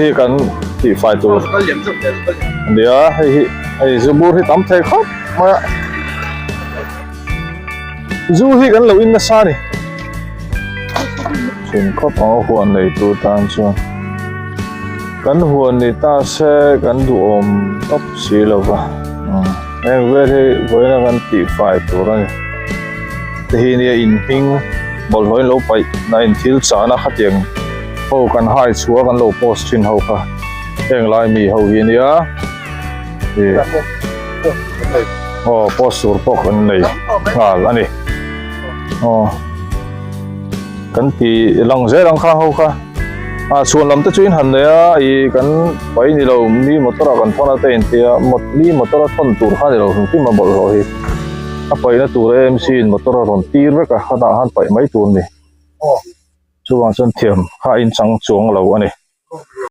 hi kan tihfai tur ania hei hi hei zu bur hi tam thei khawp mai a zu hi kan lo in nasa a ni thin khawp ang a huan nei tur tan chuan kan huan ni ta se kan duhawm tawp si lo va heng vel hi vawiin a kan tihfai tur a ni te hi nia in hming bawlhhlawh in lo paih na in thil chahna khatiang ho kan hai chhuah kan lo post thin ho kha heng lai mi ho hi nia ih aw post tur pawh kan nei nghal a ni aw kan ti lang zel ang khang ho kha a chhuan lam te chu in han nei a ih kan pai ni lo mi motor ah kan thawn a te in tia mi motor a thawn tur kha ni lo hrim hrim a bawlhhlawh hi. A paihna tur AMC in motor a rawn tir vek a khatah khan paih mai tur a ni chuvang chuan thiam kha a inchang chuang lo a ni.